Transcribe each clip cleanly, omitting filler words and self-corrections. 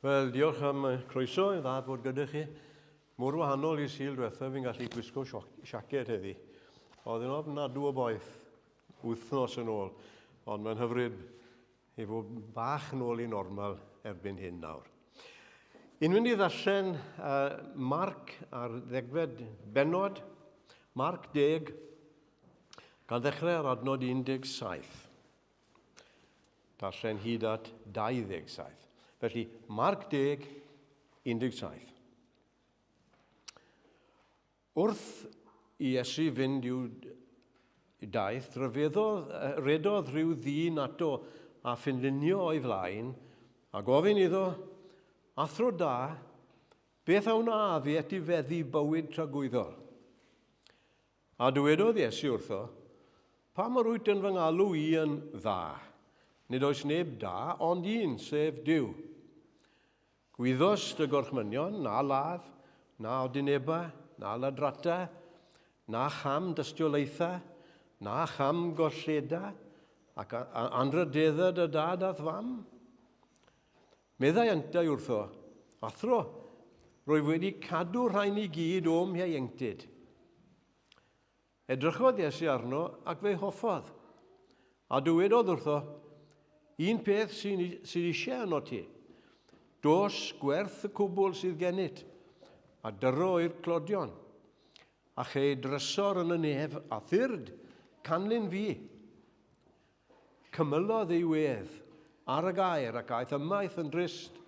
Wel, diolch am y croeso, yn dda fod gyda chi. Mor wahanol i Sul diwetha, fi'n gallu gwisgo siaced heddi. Oedd yn ofnadw o boeth wythnos yn ôl, ond mae'n hyfryd i fod bach yn ôl i normal erbyn hyn nawr. Yn mynd i ddarllen uh, Marc ar ddegfed bennod, Marc 10, gan ddechrau ar adnod 17. Darllen hyd at 27. Felly, Marc 10, 17. Wrth i Iesu fynd i'w daith, rhyfeddodd, redodd rhyw ddyn ato a phenlinio o'i flaen, a gofyn iddo, Athro da, beth a wnaf i etifeddu bywyd tragwyddol? A dywedodd Iesu wrtho, Pam yr wyt yn fy ngalw i yn dda? Nid oes neb da ond un, sef Duw. Gwyddost y gorchmynion, na ladd, na odineba, na ladrata, na cham dystiolaetha, na cham golleda, ac anrhydedda dy dad a'th fam. Meddai yntau wrtho, Athro, rwyf wedi cadw rhain i gyd o'm hieuenctid. Edrychodd Iesu arno ac fe'i hoffodd, a dywedodd wrtho, Un peth sy'n sydd eisiau yno ti. Dos gwerth y cwbl sydd gennyt, a dyro i'r clodion, a chei drysor yn y nef, a thyrd, canlyn fi. Cymylodd ei wedd ar y gair ac aeth ymaith yn drist,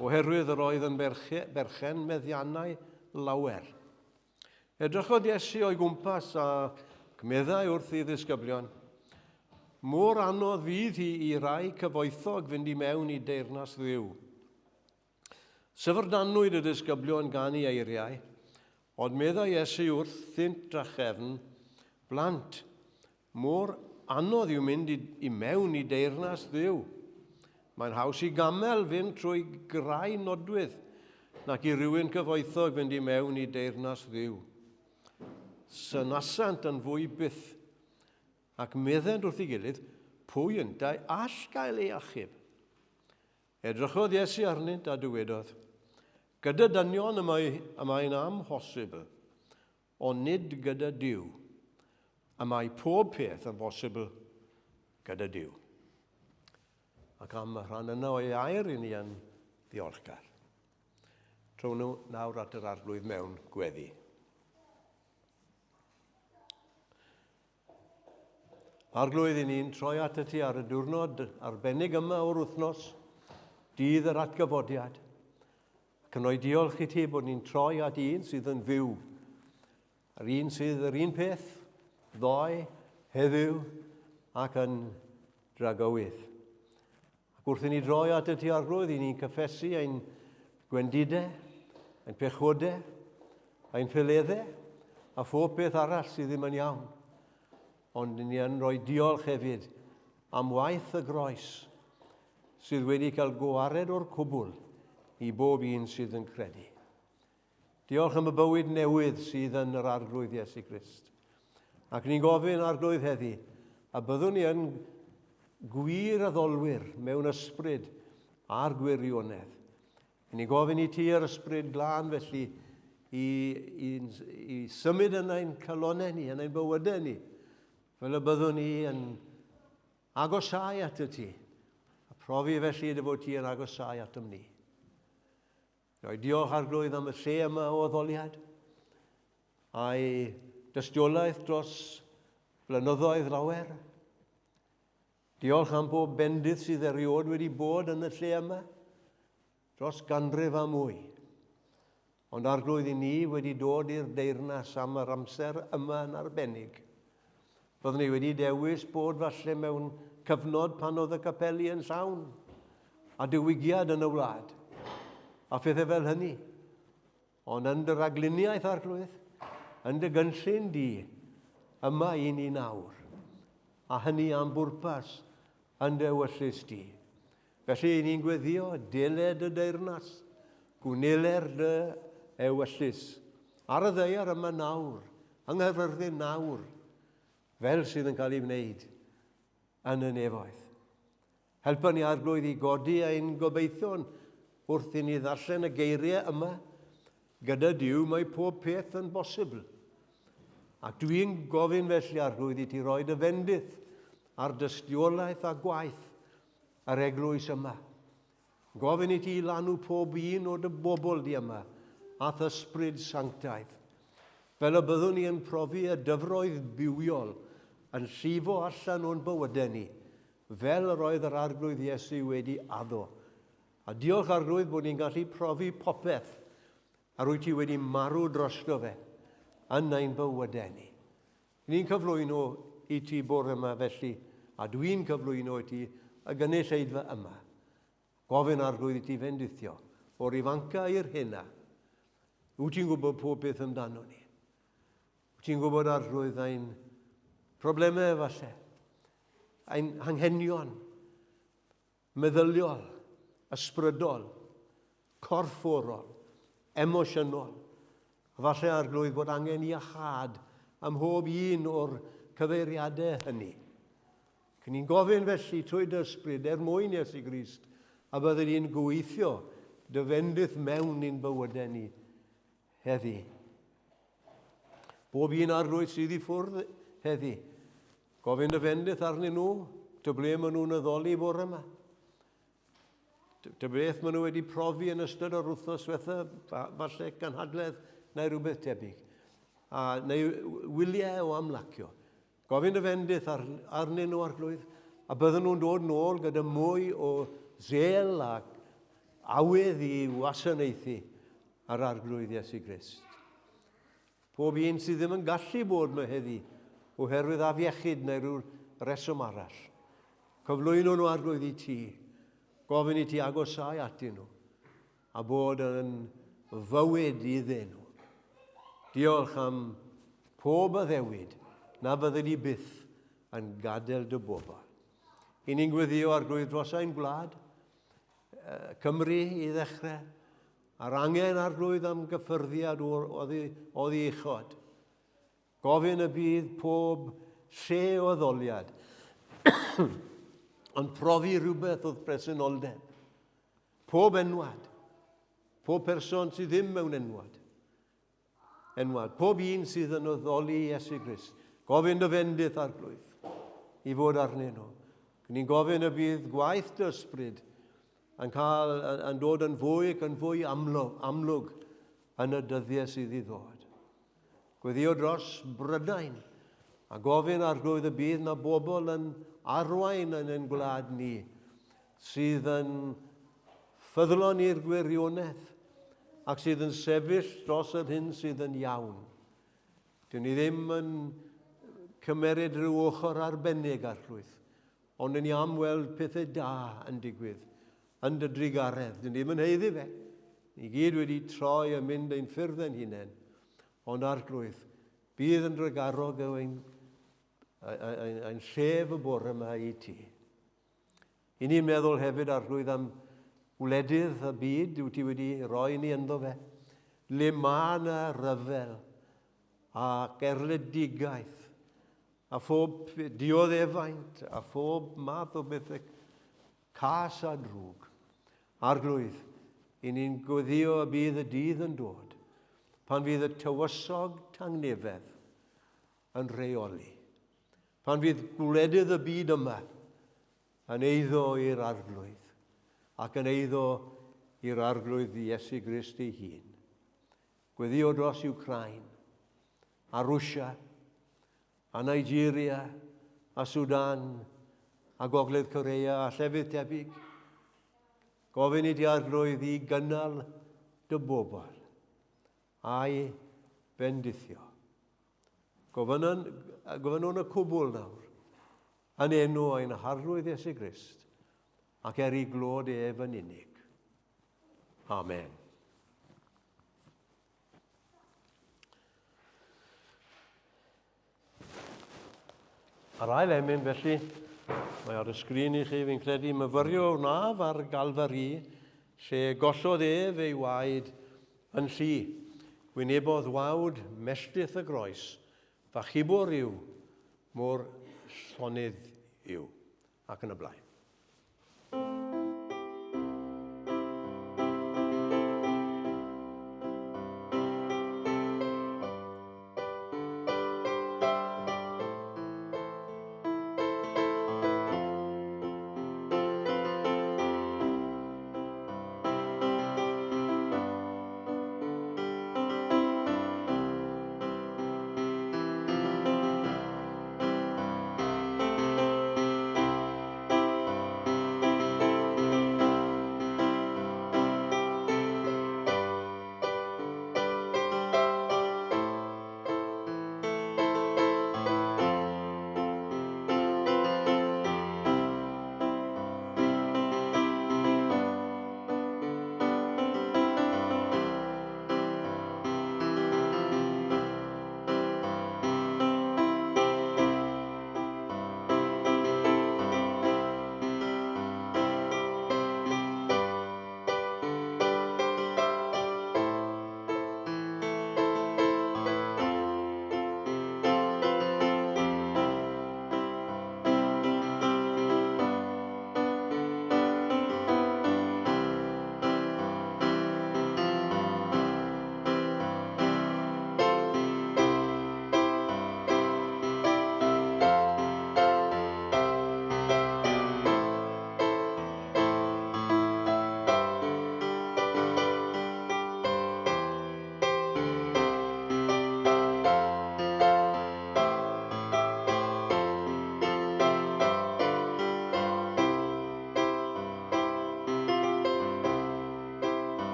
oherwydd yr oedd yn berchen meddiannau lawer. Edrychodd Iesu o'i gwmpas ac meddai wrth ei ddisgyblion, Mor anodd fydd hi i rai cyfoethog fynd i mewn i deyrnas Dduw. Syfrdanwyd y disgyblion gan ei eiriau, ond meddai Iesu wrthynt drachefn, Blant, mor anodd yw mynd i, i mewn i deyrnas Dduw. Mae'n haws i gamel fynd trwy grau nodwydd nac i rywun cyfoethog fynd i mewn i deyrnas Dduw. Synasant yn fwy byth, ac meddent wrth ei gilydd, pwy yntau all gael ei achub? Edrychodd Iesu arnynt a dywedodd, Gyda dynion y mae, y mae'n amhosibl, ond nid gyda Duw. Y mae pob peth yn bosibl gyda Duw. Ac am y rhan yna o'i air i ni yn ddiolchgar. Trown nhw nawr at yr arglwydd mewn gweddi. Arglwydd, i ni'n troi at y ti ar y diwrnod arbennig yma o'r wythnos, dydd yr atgyfodiad. Ac yn rhoi diolch i ti bod ni'n troi at un sydd yn fyw, yr un sydd yr un peth, ddoe, heddiw ac yn dragywydd. Ac wrth i ni droi at y ti arglwydd, i ni'n cyffesu ein gwendidau, ein pechodau, ein ffeleddau, a phob peth arall sydd ddim yn iawn. Ond ni yn rhoi diolch hefyd am waith y groes sydd wedi cael gwared o'r cwbl i bob un sydd yn credu. Diolch am y bywyd newydd sydd yn yr Arglwydd Iesu Grist. Ac ni'n gofyn Arglwydd heddi, a byddwn ni yn gwir addolwyr mewn ysbryd a'r gwirionedd. Ni'n gofyn i ti yr ysbryd glân felly i, i, i symud yn ein calonau ni, yn ein bywydau ni, fel y byddwn ni yn agosau at y ti, a profi felly dy fod ti yn agosau atom ni. Rhoi diolch Arglwydd am y lle yma o addoliad, a'i dystiolaeth dros flynyddoedd lawer. Diolch am bob bendith sydd erioed wedi bod yn y lle yma, dros ganrif a mwy. Ond Arglwydd i ni wedi dod i'r deyrnas am yr amser yma yn arbennig. Byddwn ni wedi dewis bod falle mewn cyfnod pan oedd y capeli yn llawn a diwygiad yn y wlad a phethau fel hynny. Ond yn dy ragluniaeth, Arglwydd, yn dy gynllun di, yma i ni nawr, a hynny am bwrpas yn dy ewyllys di. Felly, i ni'n gweddio, dele dy deyrnas, gwneler dy ewyllys, ar y ddaear yma nawr, yng Nghaerfyrddin nawr, fel sydd yn cael ei wneud yn y nefoedd. Helpa ni Arglwydd i godi ein gobeithion wrth i ni ddarllen y geiriau yma, gyda Duw mae pob peth yn bosibl. Ac dwi'n gofyn felly, Arglwydd, i ti roi dy fendith ar dystiolaeth a gwaith yr eglwys yma. Gofyn i ti lanw pob un o dy bobl di yma a'th ysbryd sanctaidd, fel y byddwn ni yn profi y dyfroedd bywiol yn llifo allan o'n bywydau ni, fel yr oedd yr Arglwydd Iesu wedi addo. A diolch Arglwydd bod ni'n gallu profi popeth a rwy ti wedi marw drosto fe yn ein bywydau ni. Ni'n cyflwyno i ti bore yma felly, a dwi'n cyflwyno i ti y gynulleidfa yma. Gofyn Arglwydd i ti fendithio, o'r ifanca i'r hena. Wyt ti'n gwybod pob beth amdano ni? Wyt ti'n gwybod Arglwydd ein problemau efallai, ein hanghenion, meddyliol, ysbrydol, corfforol, emosiynol. A falle Arglwydd bod angen iachâd ym mhob un o'r cyfeiriadau hynny. Cyn ni'n gofyn felly trwy dy ysbryd er mwyn Iesu Grist a byddwn ni'n gweithio dy fendith mewn i'n bywydau ni heddi. Bob un Arglwydd sydd i ffwrdd heddi, Gofyn dy fendith arnyn nhw, dy ble maen nhw'n addoli bore yma. Dy beth maen nhw wedi profi yn ystod yr wythnos diwetha, falle gynhadledd neu rhywbeth tebyg. A, neu wyliau o amlacio. Gofyn dy fendith ar, arnyn nhw arglwydd, a bydden nhw'n dod nôl gyda mwy o zel ac awydd i wasanaethu ar arglwydd Iesu Grist. Pob un sydd ddim yn gallu bod yma heddi oherwydd afiechyd neu rhyw reswm arall. Cyflwyno nhw arglwydd i ti. Gofyn i ti agosau atyn nhw a bod yn fywyd iddyn nhw. Diolch am pob addewid na fyddi di byth yn gadael dy bobl. I ni'n gweddio arglwydd dros ein gwlad, Cymru i ddechrau, A'r angen arglwydd am gyffyrddiad o'r oddi, oddi uchod. Gofyn y bydd pob lle o addoliad yn profi rhywbeth wrth bresenoldeb. Pob enwad, pob person sydd ddim mewn enwad, enwad, pob un sydd yn addoli Iesu Grist, gofyn dy fendith arglwydd i fod arnyn nhw. Ni'n gofyn y bydd gwaith dy ysbryd yn, cael, yn dod yn fwy ac yn fwy amlwg, amlwg yn y dyddiau sydd i ddod. Gweddio dros Brydain a gofyn arglwydd y bydd na bobl yn arwain yn ein gwlad ni sydd yn ffyddlon i'r gwirionedd ac sydd yn sefyll dros yr hyn sydd yn iawn. Dyn ni ddim yn cymeryd rhyw ochr arbennig arglwydd, Ond ni am weld pethau da yn digwydd yn dy drugaredd. Dyn ni ddim yn heiddi fe. Ni gyd wedi troi a mynd ein ffyrdd ein hunain. Ond arglwydd, bydd yn drugarog yw ein, ein, ein llef y bore yma i ti. I ni'n meddwl hefyd arglwydd am wledydd y byd wyt ti wedi roi ni ynddo fe, le mae yna ryfel ac erledigaeth A phob dioddefaint, a phob math o bethau cas a drwg. Arglwydd, i ni'n gweddio y bydd y dydd yn dod, pan fydd y tywysog tangnefedd yn rheoli. Pan fydd gwledydd y byd yma yn eiddo i'r Arglwydd, ac yn eiddo i'r Arglwydd Iesu Grist ei hun. Gweddio dros Ukraine, a Rwsia, a Nigeria, a Sudan, a Gogledd Korea, a llefydd tebyg. Gofyn i ti arglwydd i gynnal dy bobl a'i bendithio. Gofynnwn, gofynnwn y cwbl nawr yn enw ein Harglwydd Iesu Grist ac er i glod ef yn unig. Amen. A'r ail emyn felly, mae ar y sgrin i chi, fi'n credu, myfyrio wnaf ar Galfari, lle gollodd ef ei waed yn llu. Gwynebodd wawd melltith y groes, f'achubwr yw, mor llonydd yw, ac yn y blaen.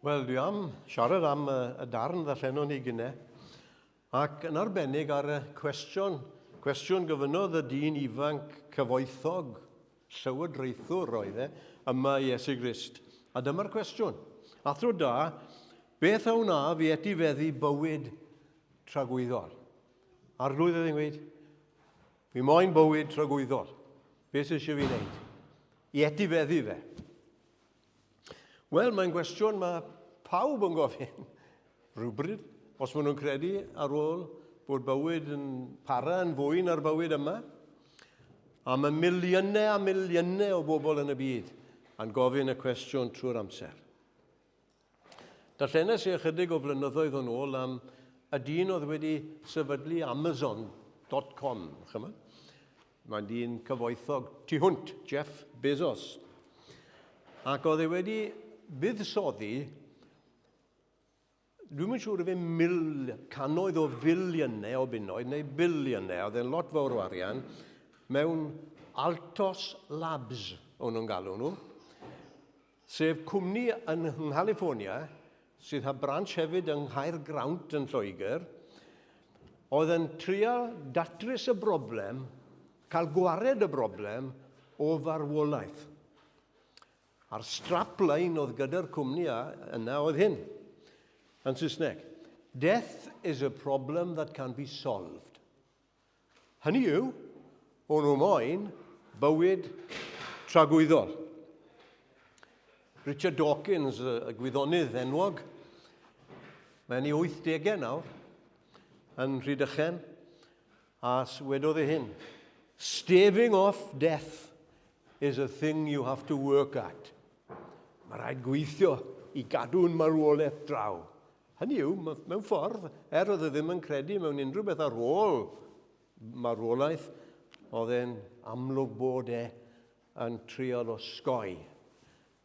Wel, dwi am siarad am y, y darn ddarllenon ni gynne, ac yn arbennig ar y cwestiwn, cwestiwn gofynnodd y dyn ifanc cyfoethog, llywodraethwr oedd e, yma i Iesu Grist. A dyma'r cwestiwn. Athro da, beth a wnaf i etifeddu bywyd tragwyddol? Arglwydd oedd yn gweud, fi moyn bywyd tragwyddol. Beth sydd eisiau fi wneud? I etifeddu fe. Wel, mae'n gwestiwn mae pawb yn gofyn rhywbryd, os maen nhw'n credu ar ôl bod bywyd yn para yn fwy na'r bywyd yma. A mae miliynau a miliynau o bobl yn y byd yn gofyn y cwestiwn trwy'r amser. Darllenes i ychydig o flynyddoedd yn ôl am y dyn oedd wedi sefydlu Amazon.com, chymod? Mae'n dyn cyfoethog tu hwnt, Jeff Bezos. Ac oedd e wedi buddsoddi, dwi'm yn siŵr ife mil, cannoedd o filiynau o bunnoedd, neu biliynau, oedd e'n lot fawr o arian, mewn Altos Labs, o'n nhw'n galw nhw. Sef cwmni yng Nghaliffornia sydd â branch hefyd yng Nghaergrawnt yn Lloegr, oedd yn trial datrys y broblem, cael gwared y broblem o farwolaeth. A'r strapline oedd gyda'r cwmni yna oedd hyn, yn Saesneg. Death is a problem that can be solved. Hynny yw, o'n nhw moyn bywyd tragwyddol. Richard Dawkins, y gwyddonydd enwog, mae'n ei 80au nawr, yn Rhydychen, a wedodd e hyn, Staving off death is a thing you have to work at. Mae rhaid gweithio i gadw'n marwolaeth draw. Hynny yw, mewn ffordd, er oedd e ddim yn credu mewn unrhyw beth ar ôl marwolaeth, oedd e'n amlwg bod e yn trial osgoi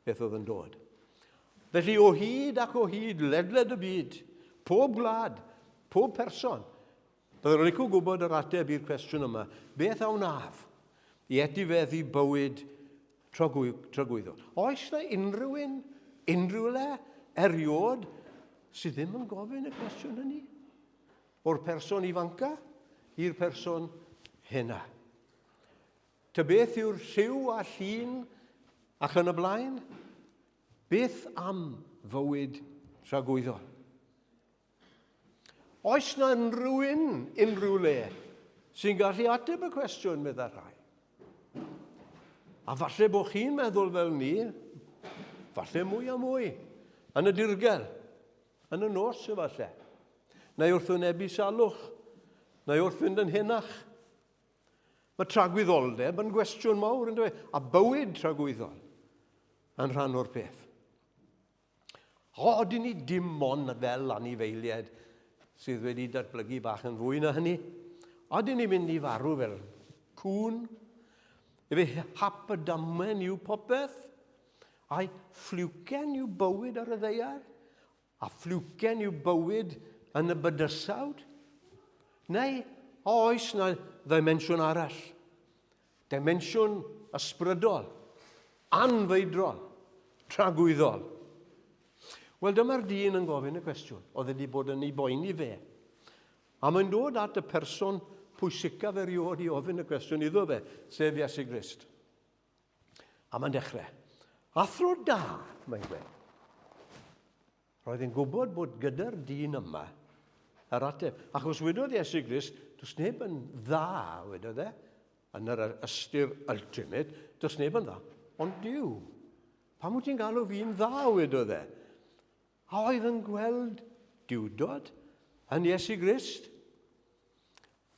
beth oedd yn dod. Felly o hyd ac o hyd, ledled y byd, pob gwlad, pob person, byddwn nhw'n licio gwybod yr ateb i'r cwestiwn yma. Beth a wnaf i etifeddu bywyd tragwyddol? Oes na unrhyw un, unrhyw le, eriod, sydd ddim yn gofyn y cwestiwn hynny? O'r person ifanca i'r person hena. Ta beth yw'r rhyw a llun ac yn y blaen? Beth am fywyd tragwyddol? Oes na unrhyw un, unrhyw le, sy'n gallu ateb y cwestiwn, meddai rhai? A falle bod chi'n meddwl fel ni, falle mwy a mwy, yn y dirgel, yn y nos efallai, neu wrth wynebu salwch, neu wrth fynd yn henach. Mae tragwyddoldeb yn gwestiwn mawr, yn dweud, a bywyd tragwyddol yn rhan o'r peth. O, dyn ni dim ond fel anifeiliaid sydd wedi datblygu bach yn fwy na hynny. O, dyn ni'n mynd i farw fel cŵn. Efe hap y damwen yw popeth. Ai ffliwcen yw bywyd ar y ddeiar? A ffliwcen yw bywyd yn y bydysawd? Neu a oes na ddimensiwn arall? Dimensiwn ysbrydol, anfeidrol, tragwyddol. Wel, dyma'r dyn yn gofyn y cwestiwn. Oedd wedi bod yn ei boeni fe. A mae'n dod at y person pwysicaf erioed i ofyn y cwestiwn iddo fe, sef Iesu Grist. A mae'n dechrau. Athro da, mae'n gweud. Roedd e'n gwybod bod gyda'r dyn yma yr ateb. Achos wedodd Iesu Grist, does neb yn dda, wedodd e, yn yr ystyr ultimate, does neb yn dda, ond Duw. Pam wyt ti'n galw fi'n dda, wedodd e. A oedd yn gweld duwdod yn Iesu Grist.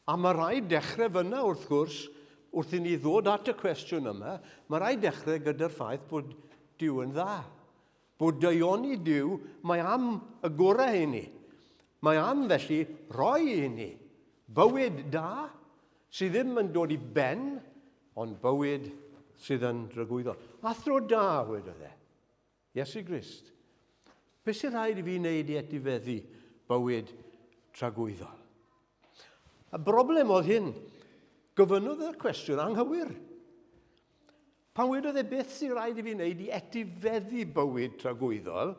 A mae rhaid dechrau fyna, wrth gwrs, wrth i ni ddod at y cwestiwn yma, mae rhaid dechrau gyda'r ffaith bod Duw yn dda. Bod daioni Duw, mae am y gorau i ni. Mae am felly roi i ni bywyd da sydd ddim yn dod i ben, ond bywyd sydd yn dragwyddol. Athro da, wedodd e. Iesu Grist. Beth sy'n rhaid i fi wneud i etifeddu bywyd tragwyddol? Y broblem oedd hyn. Gofynnodd y cwestiwn anghywir. Pan wedodd e beth sy'n rhaid i fi wneud i etifeddu bywyd tragwyddol,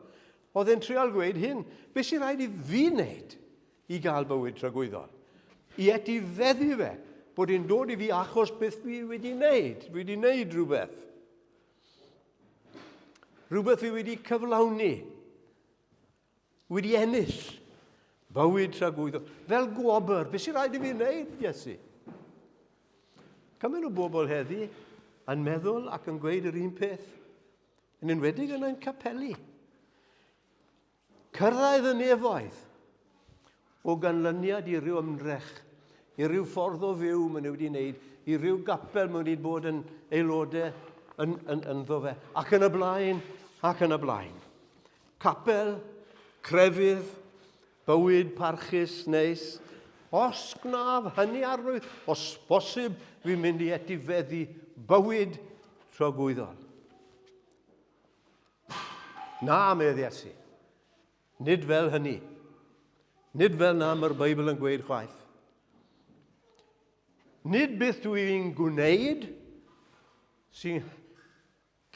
Oedd e'n trial gweud hyn, beth sy'n rhaid i fi wneud i gael bywyd tragwyddol? I etifeddu fe, bod e'n dod i fi achos beth fi wedi wneud. Fi wedi wneud rhywbeth. Rhywbeth fi wedi cyflawni. Wedi ennill bywyd tragwyddol. Fel gwobr, beth sy'n rhaid i fi wneud, Iesu? Cymaint o bobl heddi yn meddwl ac yn gweud yr un peth, yn enwedig yn ein capeli. Cyrraedd y nefoedd o ganlyniad i ryw ymdrech, i ryw ffordd o fyw maen nhw wedi wneud, i ryw gapel maen nhw wedi bod yn aelodau yn, yn, ynddo fe, ac yn y blaen, ac yn y blaen. Capel, crefydd, bywyd parchus, neis. Os gwnaf hynny arwydd, os bosib, fi'n mynd i etifeddu bywyd tragwyddol. Na, medd Iesu. Nid fel hynny. Nid fel na mae'r Beibl yn gweud chwaith. Nid beth dwi'n gwneud sy'n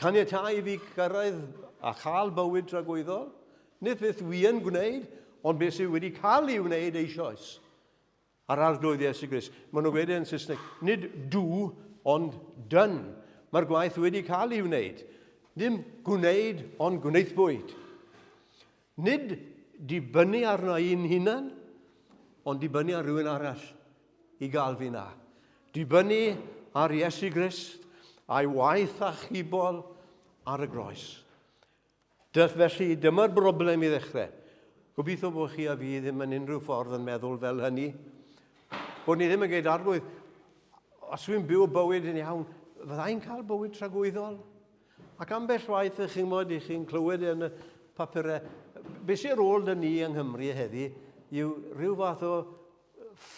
Caniatáu i fi gyrraedd a chael bywyd tragwyddol? Nid beth wi yn gwneud, ond beth sydd wedi cael ei wneud eisoes ar Arglwydd Iesu Grist. Maen nhw'n gweud e yn Saesneg, nid do, ond done. Mae'r gwaith wedi cael ei wneud. Dim gwneud, ond gwnaethpwyd. Nid dibynnu arno i'n hunan, ond dibynnu ar rhywun arall i gael fi na. Dibynnu ar Iesu Grist a'i waith achubol ar y groes. Dyff felly, dyma'r broblem i ddechrau. Gobeithio bod chi a fi ddim yn unrhyw ffordd yn meddwl fel hynny. Bod ni ddim yn gweud arglwydd, os wy'n byw bywyd yn iawn, fyddai'n cael bywyd tragwyddol? Ac ambell waith, ych chi'n gwybod, ych chi'n clywed yn y papurau, beth sy'n ar ôl dyn ni yng Nghymru heddi yw rhyw fath o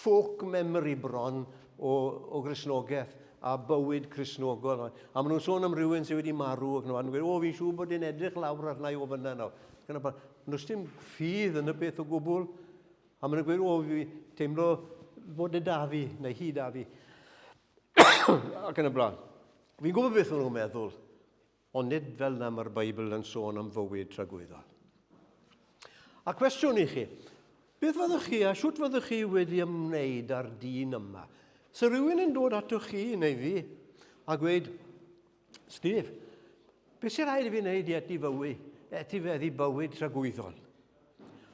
folk memory bron o, o Gristnogaeth a bywyd Cristnogol. A maen nhw'n sôn am rhywun sydd wedi marw ac nhw'n gweud, o, fi'n siŵr bod e'n edrych lawr arna i o fyna nawr. Dyna Does dim ffydd yn y beth o gwbl. A maen nhw'n gweud, o, fi teimlo bod e da fi, neu hi da fi. ac yn y blaen. Fi'n gwybod beth maen nhw'n meddwl, ond nid fel na mae'r Beibl yn sôn am fywyd tragwyddol. A cwestiwn i chi, beth fyddwch chi a siwt fyddwch chi wedi ymwneud â'r dyn yma? So rhywun yn dod atoch chi neu fi a gweud, Steve, beth sy'n rhaid i fi wneud i etifywi, etifeddu bywyd tragwyddol?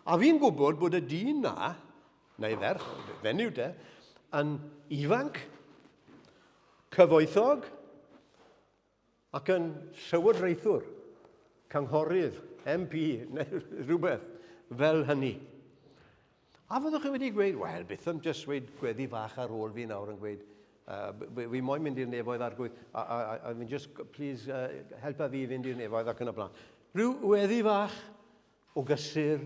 A fi'n gwybod bod y dyn na, neu ferch, fenyw de, yn ifanc, cyfoethog, ac yn llywodraethwr, cynghorydd, MP, neu rhywbeth fel hynny. A fyddwch chi wedi gweud, wel, beth am jyst dweud gweddi fach ar ôl fi nawr yn gweud, uh, fi moyn mynd i'r nefoedd arglwydd, a, a, a, a fi'n just, please, uh, helpa fi i fynd i'r nefoedd ac yn y blaen. Rhyw weddi fach o gysur,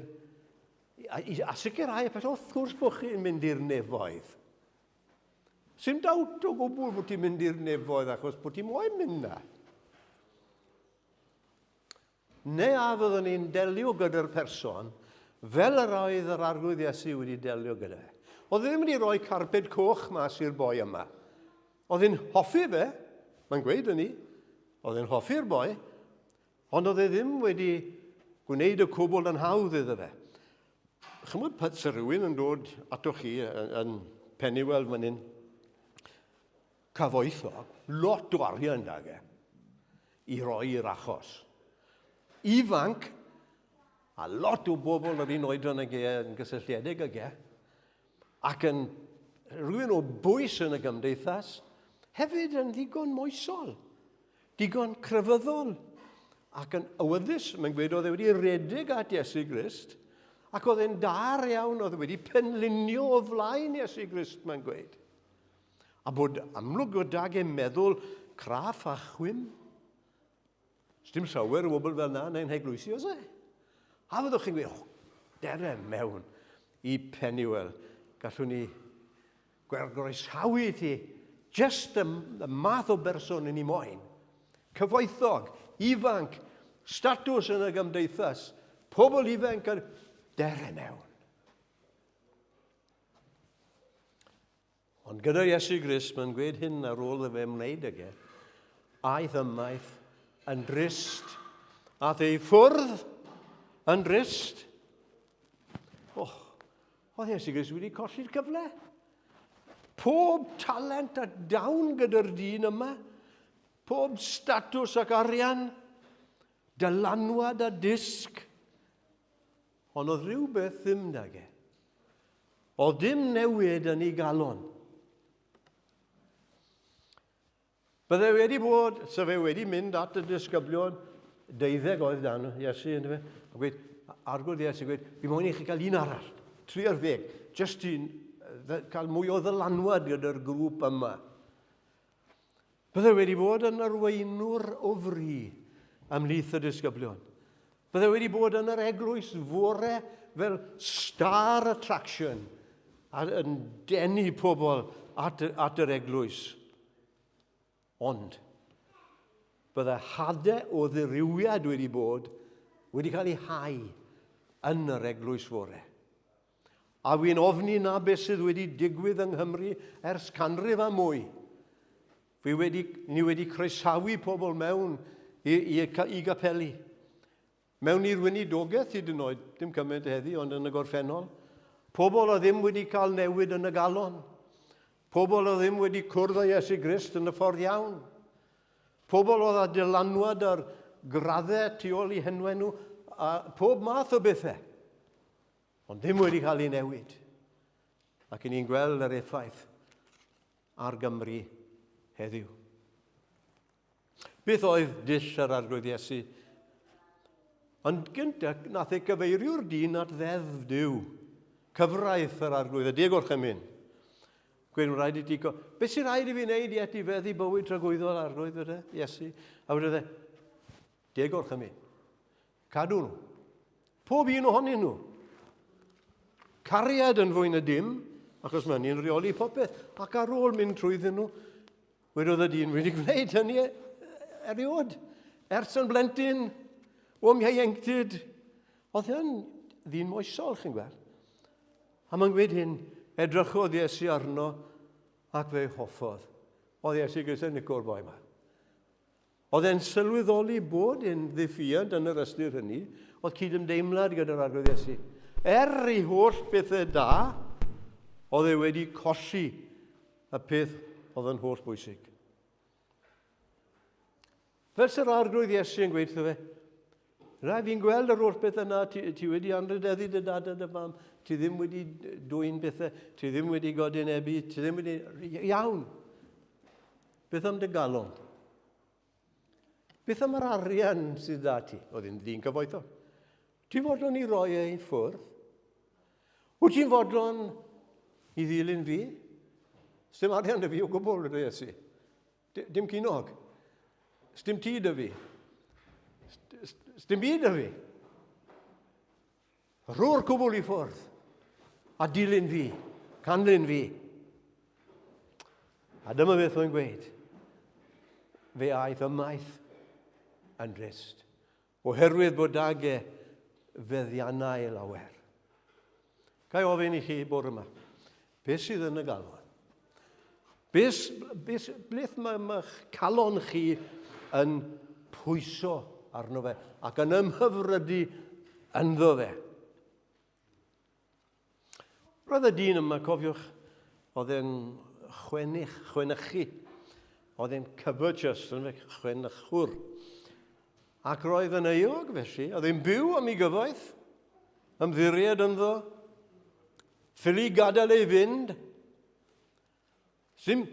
a, a sicrhau y peth, wrth gwrs bod chi'n mynd i'r nefoedd. Sim dawt o gwbl bod ti'n mynd i'r nefoedd achos bod ti'n moyn mynd na. Neu a fyddwn ni'n delio gyda'r person fel yr oedd yr Arglwydd Iesu wedi delio gyda fe. Oedd e ddim wedi rhoi carped coch mas i'r boi yma. Oedd e'n hoffi fe, mae'n gweud hynny, oedd e'n hoffi'r boi, Ond oedd e ddim wedi gwneud y cwbl yn hawdd iddo fe. Chymod pan sy'n rhywun yn dod atoch chi yn, yn Pennywell fan hyn, cyfoethog, lot o arian da ge, i roi i'r achos. Ifanc, a lot o bobl yr un oedran ag e yn gysylltiedig ag e, ac yn rhywun o bwys yn y gymdeithas, hefyd yn ddigon moesol, digon crefyddol, ac yn awyddus, mae'n gweud oedd e wedi redeg at Iesu Grist, ac oedd e'n dar iawn, oedd e wedi penlinio o flaen Iesu Grist, mae'n gweud. A bod amlwg gydag e meddwl craff a chwim. Sdim llawer o bobl fel na yn ein heglwysi, oes e? A fyddwch chi'n gweud, oh, dere mewn i Pennywell. Gallwn ni groesawu ti, just y, y math o berson yn ni moyn. Cyfoethog, ifanc, statws yn y gymdeithas, pobl ifanc, dere mewn. Ond gyda Iesu Grist, mae'n gweud hyn ar ôl iddo fe ymwneud ag e, aeth ymaith yn drist, aeth ei ffwrdd yn drist. Oh, oedd Iesu Grist wedi colli'r cyfle. Pob talent a dawn gyda'r dyn yma, pob statws ac arian, dylanwad a disg. Ond oedd rhywbeth ddim dag e. Oedd dim newid yn ei galon. Bydde wedi bod, so fe wedi mynd at y disgyblion, deuddeg oedd dan Iesu, ynddo fe, a gweud, arglwydd Iesu, gweud, fi moyn i chi gael un arall, 30, jyst un, cael mwy o ddylanwad gyda'r grŵp yma. Bydde wedi bod yn arweinwr o fri ymhlith y disgyblion. Bydde wedi bod yn yr eglwys fore fel star attraction a yn denu pobl at, at yr eglwys. Ond, bydde hadau o ddirywiad wedi bod wedi cael ei hau yn yr eglwys fore. A wy'n ofni na beth sydd wedi digwydd yng Nghymru ers canrif a mwy. Fi wedi, ni wedi croesawu pobl mewn i, i, i gapeli. Mewn i'r weinidogaeth hyd yn oed, dim cymaint heddi, ond yn y gorffennol. Pobl o ddim wedi cael newid yn y galon. Pobl o ddim wedi cwrdd â Iesu Grist yn y ffordd iawn. Pobl oedd â dylanwad ar graddau tu ôl i henwau nhw, a pob math o bethau. Ond ddim wedi cael ei newid. Ac i ni'n gweld yr effaith ar Gymru heddiw. Beth oedd dull yr Arglwydd Iesu? Ond gyntaf, nath ei gyfeirio'r dyn at ddeddf Duw, cyfraith yr Arglwydd, y deg orchymyn. Gweud, rhaid i ti... Go... Beth sy'n rhaid i fi wneud i etifeddu bywyd tragwyddol, Arglwydd, fydde, Iesu? A wedodd e, deg orchymyn. Cadw nhw. Pob un ohonyn nhw. Cariad yn fwy na dim, achos mae hynny'n rheoli popeth. Ac ar ôl mynd trwyddyn nhw, wedodd y dyn wedi gwneud hynny e, eriod. Ers yn blentyn, o'm ieuenctid. Oedd hyn ddyn moesol, chi'n gweld. A mae'n gweud hyn, edrychodd Iesu arno ac fe hoffodd. Oedd Iesu Grist yn lico'r boi yma. Oedd e'n sylweddoli bod e'n ddiffuant yn yr ystyr hynny, oedd cydymdeimlad gyda'r Arglwydd Iesu. Er ei holl bethau da, oedd e wedi colli y peth oedd yn holl bwysig. Fel sy'r Arglwydd Iesu yn gweud fe, Rai fi'n gweld yr holl beth yna, ti, ti wedi anrhydeddu dy dad a dy fam, ti ddim wedi dwyn bethau, ti ddim wedi godinebu, ti ddim wedi... Iawn. Beth am dy galon? Beth am yr arian sydd da ti? Oedd hi'n ddyn cyfoethog. Ti'n fodlon i roi ei ffwrdd? Wyt ti'n fodlon i ddilyn fi? Sdim arian dy fi o gwbl, rydw Iesu. Dim cinog. Sdim tŷ dy fi. Sdim byd dy fi. Rho'r cwbl i ffwrdd a dilyn fi, canlyn fi. A dyma beth mae'n gweud. Fe aeth ymaith yn drist, oherwydd bod ag e feddiannau lawer. Ga i ofyn i chi bore yma, beth sydd yn y galon? Beth, beth, beth mae mae'ch calon chi yn pwyso arno fe ac yn ymhyfrydu ynddo fe? Roedd y dyn yma, cofiwch, oedd e'n chwenych, chwenychu. Oedd e'n covetous, yn fe, chwenychwr. Ac roedd yn euog felly, oedd e'n byw am ei gyfoeth, ymddiried ynddo, ffili gadael ei fynd. Sim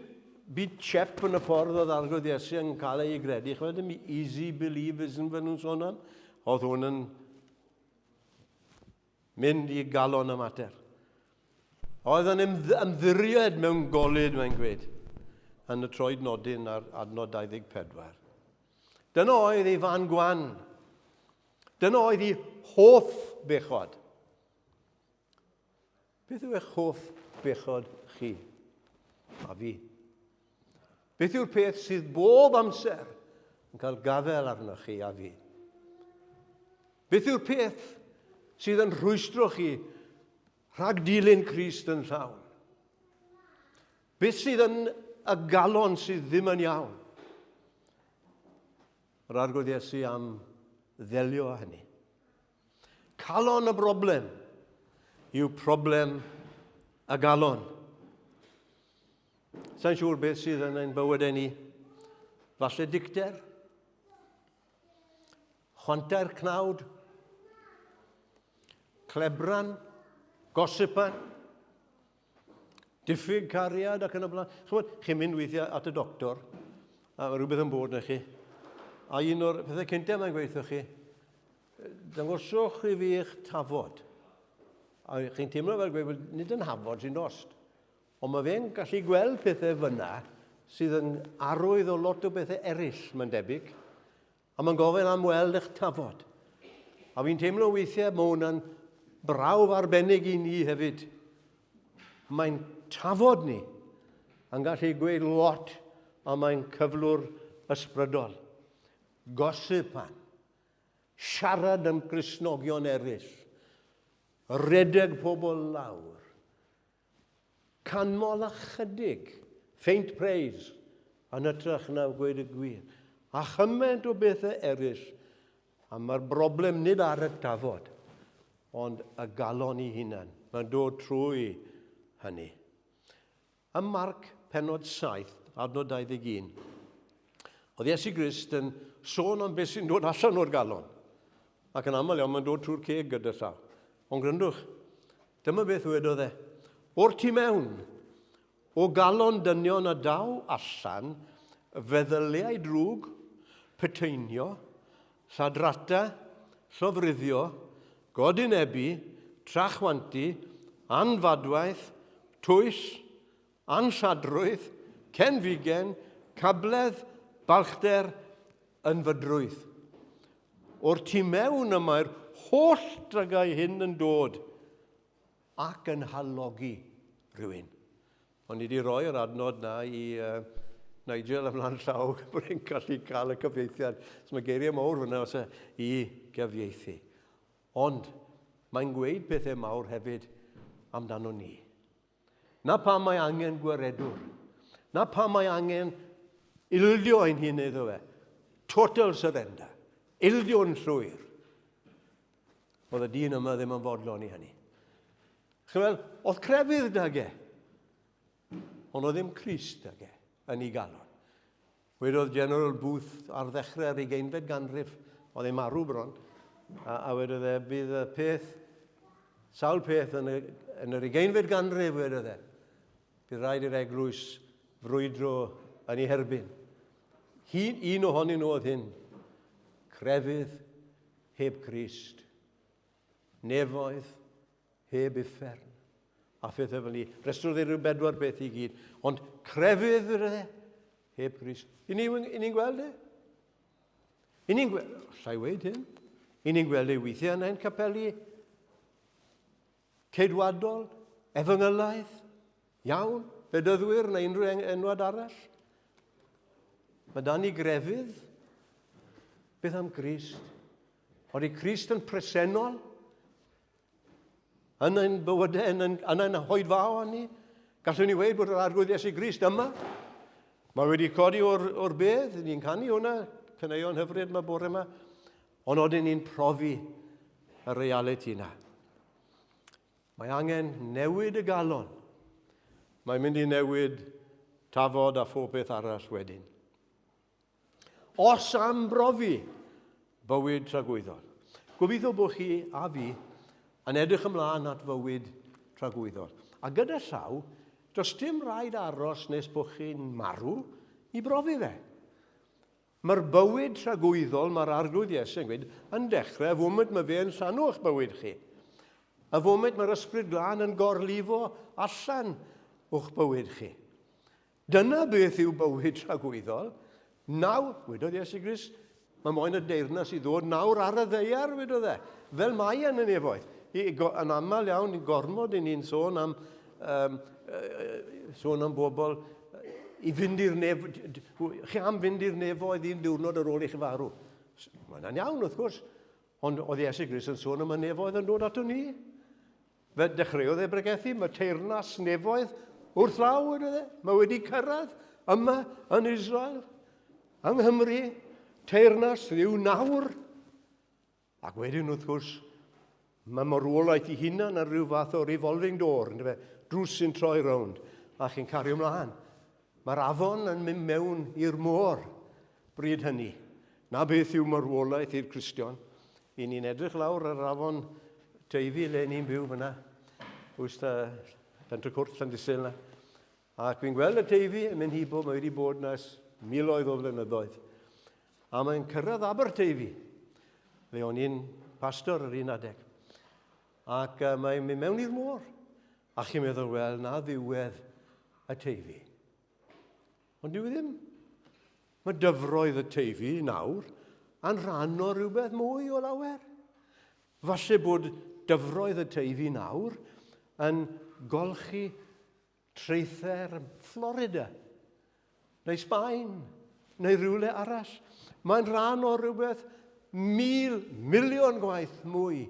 byd chep yn y ffordd oedd Arglwydd Iesu yn cael ei gredu. Chymod, dim easy believism fe nhw'n sôn am. Oedd hwn yn mynd i galon y mater. Oedd yn ymddiried mewn golud, mae'n gweud, yn y troed nodyn ar adnod 24. Dyna oedd ei fan gwan. Dyna oedd ei hoff bechod. Beth yw eich hoff bechod chi? A fi. Beth yw'r peth sydd bob amser yn cael gafael arnoch chi a fi? Beth yw'r peth sydd yn rhwystro chi rhag dilyn Crist yn llawn? Beth sydd yn y galon sydd ddim yn iawn? Yr Arglwydd Iesu am ddelio â hynny. Calon y broblem yw problem y galon. Sa'n siŵr beth sydd yn ein bywydau ni. Falle dicter, chwantau'r cnawd, clebran, gosipan, diffyg cariad ac yn y blaen. Chymod, chi'n mynd weithiau at y doctor, a mae rhywbeth yn bod na chi, a un o'r pethau cyntaf mae'n gweithio chi, dangoswch i fi eich tafod. A chi'n teimlo fel gweud, nid yn hafod sy'n dost. Ond mae fe'n gallu gweld pethau fyna sydd yn arwydd o lot o bethau eraill, mae'n debyg. A mae'n gofyn am weld eich tafod. A fi'n teimlo weithiau mae hwnna'n brawf arbennig i ni hefyd. Mae'n tafod ni yn gallu gweud lot am ein cyflwr ysbrydol. Gossipan, siarad am Gristnogion eraill, redeg pobl lawr, Canmol ychydig, faint praise, yn hytrach na gweud y gwir. A chymaint o bethau eraill, a mae'r broblem nid ar y tafod, ond y galon i hunan. Mae'n dod trwy hynny. Ym Marc penod 7, adnod 21, oedd Iesu Grist yn sôn am beth sy'n dod allan o'r galon. Ac yn aml iawn mae'n dod trwy'r ceg gyda llaw. Ond gryndwch, dyma beth wedodd e. O'r tu mewn, o galon dynion a daw allan feddyliau drwg, peteinio, lladrata, llofruddio, godinebu, trachwantu, anfadwaith, twyll, anlladrwydd, cenfigen, cabledd, balchder, ynfydrwydd. O'r tu mewn y mae'r holl drygau hyn yn dod ac yn halogi rhywun. O'n i wedi rhoi yr adnod na i uh, Nigel ymlaen llaw bod e'n gallu cael y cyfieithiad. So mae geiriau mawr fyna os e i gyfieithu. Ond mae'n gweud pethau mawr hefyd amdano ni. Na pam mae angen gwaredwr. Na pam mae angen ildio ein hun iddo fe. Total surrender. Ildio'n llwyr. Oedd y dyn yma ddim yn fodlon i hynny. Chymel, oedd crefydd da ge. Ond oedd ddim Crist da ge yn ei galon. Wedodd General Booth ar ddechrau'r ugeinfed ganrif, oedd e'n marw bron, a, a wedodd e, bydd y peth, sawl peth yn, y, yn yr ugeinfed ganrif, wedodd e, bydd rhaid i'r eglwys frwydro yn ei herbyn. Hun, un ohonyn nhw oedd hyn, crefydd heb Crist, nefoedd heb uffern, a phethau fel ni. Restrodd e rhyw bedwar beth i gyd. Ond crefydd yr e, heb Grist. I ni'n ni gweld e? I ni'n gweld, allai weid hyn, i ni'n gweld ei weithiau yn ein capeli ceidwadol, efengylaidd, iawn, bedyddwyr neu unrhyw enwad arall. Mae dan ni grefydd. Beth am Grist? Oeddi Crist yn presennol? Yn ein bywydau, yn ein, yn ein hoedfaon ni, gallwn ni weud bod yr Arglwydd Iesu Grist yma. Mae wedi codi o'r, or bedd, ni'n canu hwnna, caneuon hyfryd yma bore yma, ond oedden ni'n profi y realiti yna. Mae angen newid y galon. Mae'n mynd i newid tafod a phob peth arall wedyn. Os am brofi bywyd tragwyddol. Gobeithio bod chi a fi yn edrych ymlaen at fywyd tragwyddol. A gyda llaw, does dim rhaid aros nes bod chi'n marw i brofi fe. Mae'r bywyd tragwyddol, mae'r Arglwydd Iesu yn gweud, yn dechrau y foment mae fe yn llanw eich bywyd chi. Y foment mae'r Ysbryd Glân yn gorlifo allan o'ch bywyd chi. Dyna beth yw bywyd tragwyddol. Nawr, wedodd Iesu Grist, mae moyn y deyrnas i ddod nawr ar y ddeiar, wedodd e, fel mae yn y nefoedd. I, yn aml iawn, gormod i ni'n sôn am, um, sôn am bobl i fynd i'r nef... Chi am fynd i'r nefoedd un diwrnod ar ôl i chi farw. Mae hwnna'n iawn, wrth gwrs. Ond oedd Iesu Grist yn sôn am y nefoedd yn dod ato ni. Fe dechreuodd e bregethu, mae teyrnas nefoedd wrth law, wedodd e. Mae wedi cyrraedd yma yn Israel, yng Nghymru, teyrnas Dduw nawr. Ac wedyn, wrth gwrs, Mae marwolaeth i hunan yn rhyw fath o revolving door, yndyfe? Drws sy'n troi rownd, a chi'n cario ymlaen. Mae'r afon yn mynd mewn i'r môr bryd hynny. Na beth yw marwolaeth i'r Cristion. I ni'n edrych lawr ar afon Teifi le ni'n byw fyna, wrth Pentre Cwrt, Llandysul na. Ac fi'n gweld y Teifi yn mynd hibo, mae wedi bod na ers miloedd o flynyddoedd. A mae'n cyrraedd Aberteifi, le o'n i'n pastor yr un adeg. Ac uh, mae'n mynd mewn i'r môr. A chi'n meddwl, wel, na ddiwedd y Teifi. Ond dyw e ddim. Mae dyfroedd y Teifi nawr yn rhan o rhywbeth mwy o lawer. Falle bod dyfroedd y Teifi nawr yn golchi traethau'r Florida, neu Sbaen, neu rhywle arall. Mae'n rhan o rhywbeth mil, miliwn gwaith mwy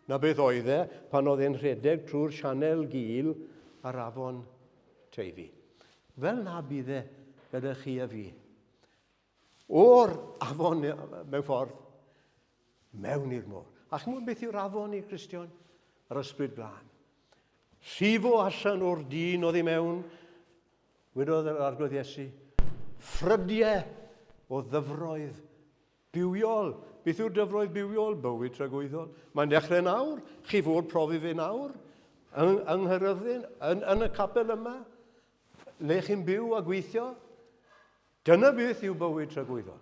na beth oedd e pan oedd e'n rhedeg trwy'r sianel gul ar afon Teifi. Fel na bydd e gyda chi a fi. O'r afon mewn ffordd, mewn i'r môr. A chymod beth yw'r afon i'r Cristion? Yr ysbryd glân. Llifo allan o'r dyn oddi mewn, wedodd yr Arglwydd Iesu, ffrydiau o ddyfroedd bywiol. Beth yw'r dyfroedd bywiol? Bywyd tragwyddol. Mae'n dechrau nawr. Chi fod profi fe nawr. Yng, yng Nghaerfyrddin, yn, yn y capel yma, le chi'n byw a gweithio. Dyna beth yw bywyd tragwyddol.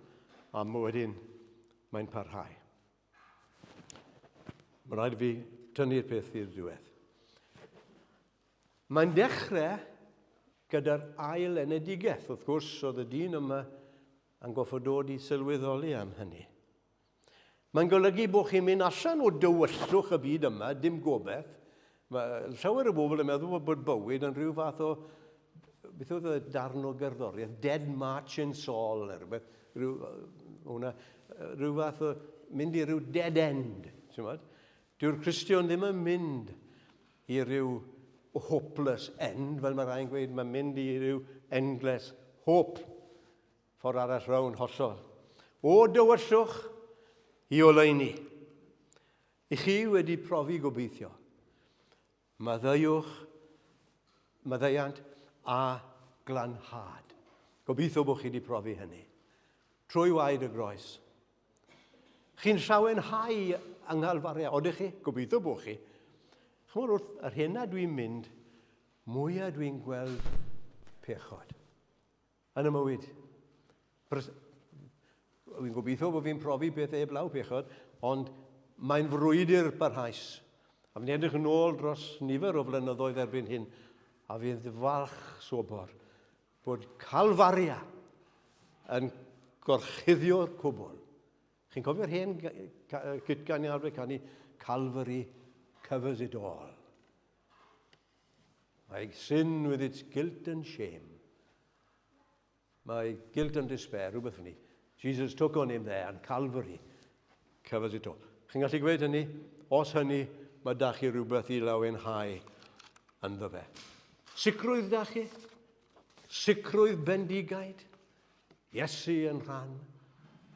A wedyn, mae'n parhau. Mae'n rhaid i fi tynnu'r peth i'r diwedd. Mae'n dechrau gyda'r ail enedigaeth. Wrth gwrs, oedd y dyn yma yn goffod dod i sylweddoli am hynny. Mae'n golygu bod chi'n mynd allan o dywyllwch y byd yma, dim gobeith. Mae llawer o bobl yn meddwl bod bywyd yn rhyw fath o, beth oedd y darn o gerddoriaeth, Dead March in Saul, neu rhywbeth, rhyw, hwnna, rhyw fath o mynd i ryw dead end. Dyw'r Cristion ddim yn mynd i ryw hopeless end, fel mae rhai'n gweud, mae'n mynd i ryw endless hope. Ffordd arall rownd, hollol. O dywyllwch i oleuni. I chi wedi profi gobeithio. Maddeuwch, maddeuant a glanhad. Gobeithio bod chi wedi profi hynny. Trwy waed y groes. Chi'n llawenhau yng Nghalfaria, odych chi? Gobeithio bod chi. Chymod wrth yr hyn a dwi'n mynd, mwyaf dwi'n gweld pechod. Yn y mywyd. Wy'n gobeithio bod fi'n profi beth eblaw pechod, ond mae'n frwydr barhaus. A fi'n edrych yn ôl dros nifer o flynyddoedd erbyn hyn, a fi'n falch sobor bod Calfaria yn gorchuddio'r cwbl. Chi'n cofio'r hen gytgan i arfer canu Calvary covers it all. My sin with its guilt and shame. My guilt and despair, rhywbeth fyny. Jesus took on him there and Calvary covers it all. Chi'n gallu gweud hynny? Os hynny, mae da chi rhywbeth i lawenhau ynddo fe. Sicrwydd da chi? Sicrwydd bendigaid? Iesu yn rhan,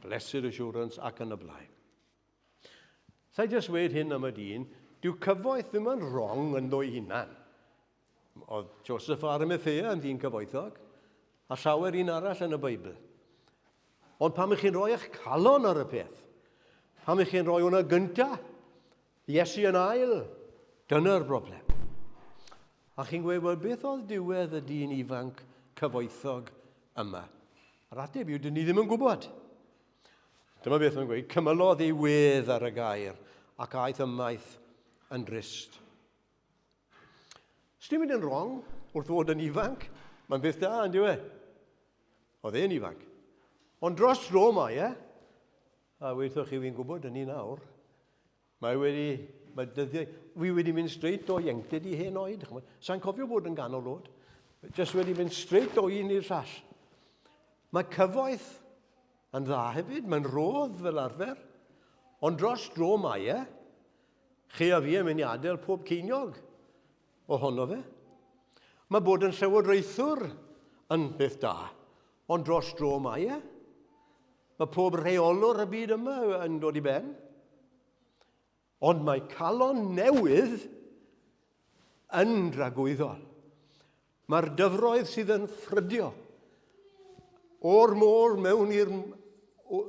blessed assurance ac yn y blaen. Sa i jyst weud hyn am y dyn, dyw cyfoeth ddim yn wrong ynddo'i hunan. Oedd Joseph o Arimathea yn ddyn cyfoethog, a llawer un arall yn y Beibl. Ond pam ych chi'n rhoi eich calon ar y peth? Pam ych chi'n rhoi hwnna gynta? Iesu yn ail? Dyna'r broblem. A chi'n gweud, wel, beth oedd diwedd y dyn ifanc cyfoethog yma? Yr ateb yw, dyn ni ddim yn gwybod. Dyma beth mae'n gweud, cymylodd ei wedd ar y gair ac aeth ymaith yn drist. Sdim mynd yn wrong wrth fod yn ifanc. Mae'n beth da, yn diwe? Oedd e'n ifanc. Ond dros dro mae e, a weithio chi fi'n gwybod yn un awr, Mae wedi, mae dyddiau, fi wedi mynd straight o ieuenctid i hen oed. Sa'n cofio bod yn ganol oed. Just wedi mynd straight o un i'r llall. Mae cyfoeth yn dda hefyd, mae'n rodd fel arfer. Ond dros dro mae e. Chi a fi yn mynd i adael pob ceiniog ohono fe. Mae bod yn llywodraethwr yn beth da, ond dros dro mae e. Mae pob rheolwr y byd yma yn dod i ben. Ond mae calon newydd yn dragwyddol. Mae'r dyfroedd sydd yn ffrydio o'r môr mewn i'r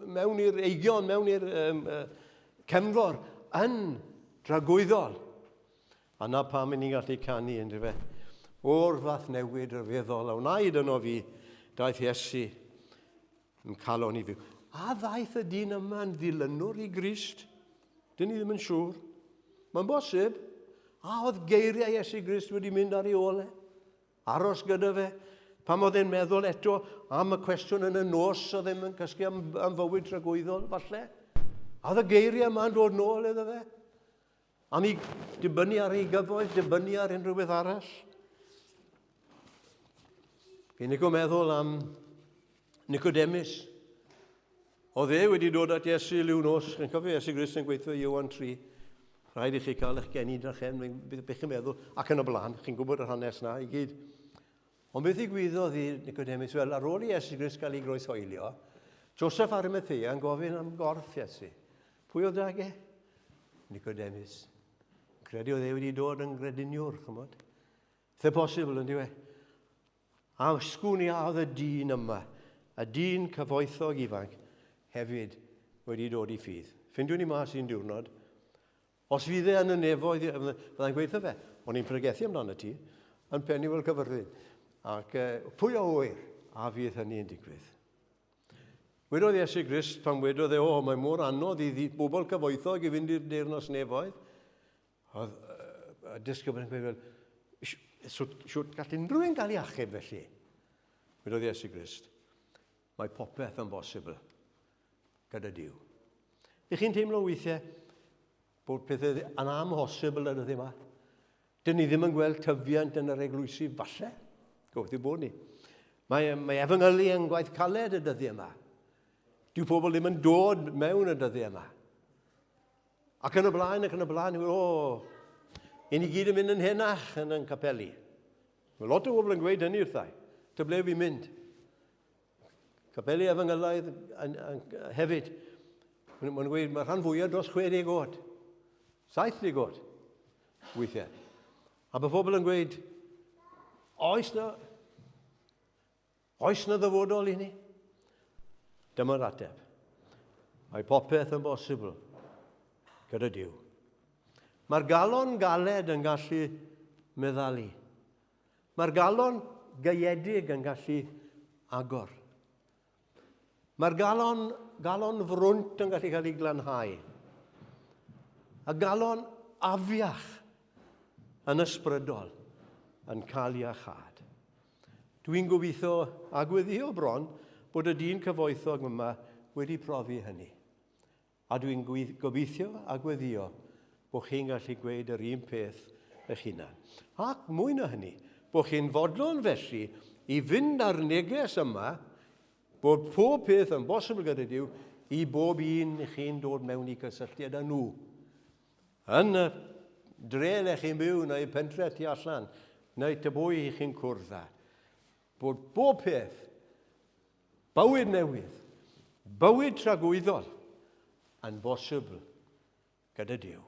mewn i'r eigion, mewn i'r um, cefnfor, yn dragwyddol. A na pam i ni'n gallu canu, yn fe? O'r fath newid rhyfeddol a wnaed yno fi, daeth Iesu yn calon i fyw. A ddaeth y dyn yma yn ddilynwr i Grist? Dyn ni ddim yn siŵr. Mae'n bosib. A oedd geiriau Iesu Grist wedi mynd ar ei ôl e? Aros gyda fe? Pam oedd e'n meddwl eto am y cwestiwn yn y nos oedd e'n cysgu am, am fywyd tragwyddol, falle? A oedd y geiriau yma'n dod nôl iddo fe? Am i dibynnu ar ei gyfoeth, dibynnu ar unrhyw beth arall. Fi'n licio meddwl am Nicodemus. Oedd e wedi dod at Iesu liw nos. Chi'n cofio Iesu Grist yn gweithio i Ioan 3. Rhaid i chi cael eich geni drachefn, beth chi'n meddwl, ac yn y blaen. Chi'n gwybod yr hanes na i gyd. Ond beth ddigwyddodd i Nicodemus? Wel, ar ôl i Iesu Grist gael ei groeshoelio, Joseph Arimathea yn gofyn am gorff Iesu. Pwy oedd dag e? Nicodemus. Credu oedd e wedi dod yn grediniwr, chymod. The posibl, yn diwe. A sgwn i a oedd y dyn yma, y dyn cyfoethog ifanc, hefyd wedi dod i ffydd. Ffindiwn ni mas un diwrnod, Os fydd e yn y nefoedd, fyddai'n gweithio fe, o'n i'n pregethu amdano ti, yn Penuel Cyfyrddin. Ac pwy a ŵyr a fydd hynny yn digwydd? Wedodd Iesu Grist pan wedodd e, o, mae mor anodd i bobl cyfoethog i fynd i'r deyrnas nefoedd. Oedd y disgybl yn gweud, wel, siwt gall unrhyw un gael ei achub felly? Wedodd Iesu Grist, mae popeth yn bosibl gyda Duw. Ych chi'n teimlo weithiau bod pethau yn amhosibl yn y yma? Dyn ni ddim yn gweld tyfiant yn yr eglwysi, falle. Gobeithio bod ni. Mae, mae efengylu yn gwaith caled y dyddiau yma. Dyw pobl ddim yn dod mewn y dyddiau yma. Ac yn y blaen, ac yn y blaen, o, i ni gyd yn mynd yn henach yn yn capeli. Mae lot o bobl yn gweud hynny wrthai. Ty ble fi'n mynd? Capeli efengylaidd hefyd. Maen nhw'n gweud mae rhan fwyaf dros 60 oed. 70 oed, weithiau. A mae pobl yn gweud, oes na, oes na ddyfodol i ni? Dyma'r ateb. Mae popeth yn bosibl gyda Duw. Mae'r galon galed yn gallu meddalu. Mae'r galon gaeedig yn gallu agor. Mae'r galon, galon frwnt yn gallu cael ei glanhau. A galon afiach yn ysbrydol yn cael ei achad. Dwi'n gobeithio a gweddio bron bod y dyn cyfoethog yma wedi profi hynny. A dwi'n gobeithio a gweddio bod chi'n gallu gweud yr un peth eich hunan. Ac mwy na hynny, bod chi'n fodlon felly i fynd â'r neges yma bod pob peth yn bosibl gyda Duw i bob un chi'n dod mewn i gysylltiad â nhw. Yn y dre le chi'n byw neu pentre tu allan, neu ty bwy chi'n cwrdd â. Bod bob peth Bywyd newydd, bywyd tragwyddol yn bosibl gyda Duw.